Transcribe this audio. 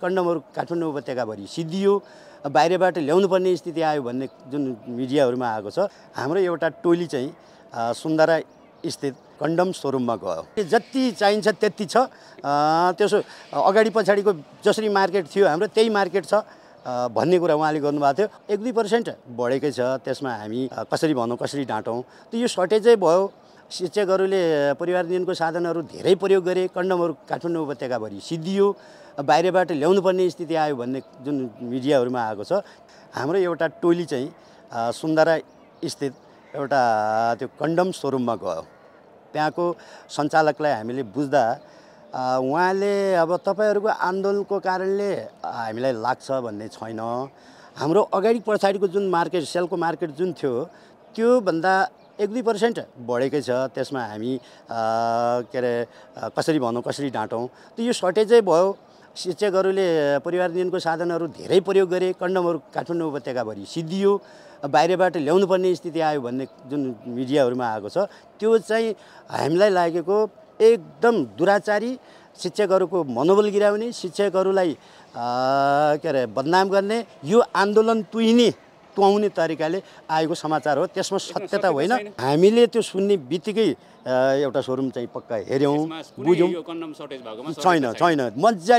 कन्डमहरू काठमाडौँ उपत्यकाभरि सिद्धियो, बाहिरबाट ल्याउनु पर्ने स्थिति आयो भन्ने जुन मिडियाहरूमा आएको छ। हाम्रो एउटा टोली चाहिँ सुन्दरा स्थित कन्डम सोरुममा गयो। जति चाहिन्छ त्यति छ। त्यसो अगाडि पछाडिको जसरी मार्केट थियो हाम्रो त्यही मार्केट छ भन्ने कुरा उहाँले गर्नुभएको थियो। 1-2% बढेकै छ। त्यसमा हामी कसरी भनौँ, कसरी डाँटौँ, त्यो यो सर्टेजै भयो। शिक्षकहरूले परिवार नियन्त्रणको साधनहरू धेरै प्रयोग गरे, कन्डमहरू काठमाडौँ उपत्यकाभरि सिद्धियो, बाहिरबाट ल्याउनु पर्ने स्थिति आयो भन्ने जुन मिडियाहरूमा आएको छ। हाम्रो एउटा टोली चाहिँ सुन्दरा स्थित एउटा त्यो कन्डम सोरुममा गयो। त्यहाँको सञ्चालकलाई हामीले बुझ्दा उहाँले अब तपाईहरूको आन्दोलनको कारणले हामीलाई लाग्छ भन्ने छैन, हाम्रो अगाडि पछाडिको जुन मार्केट सेलको मार्केट जुन थियो त्योभन्दा 1-2% बढेकै छ। त्यसमा हामी के अरे कसरी भनौँ, कसरी डाँटौँ, त्यो यो सर्टेजै भयो। शिक्षकहरूले परिवार नियन्त्रणको साधनहरू धेरै प्रयोग गरे, कन्डमहरू काठमाडौँ उपत्यकाभरि सिद्धियो, बाहिरबाट ल्याउनु पर्ने स्थिति आयो भन्ने जुन मिडियाहरूमा आएको छ। त्यो चाहिँ हामीलाई लागेको एकदम दुराचारी, शिक्षकहरूको मनोबल गिराउने, शिक्षकहरूलाई के अरे बदनाम गर्ने, यो आन्दोलन तुहाउने तरिकाले आएको समाचार हो। त्यसमा सत्यता होइन। हामीले त्यो सुन्ने बित्तिकै एउटा सोरुम चाहिँ पक्का हेऱ्यौँ, बुझ्यौँ। छैन मजाले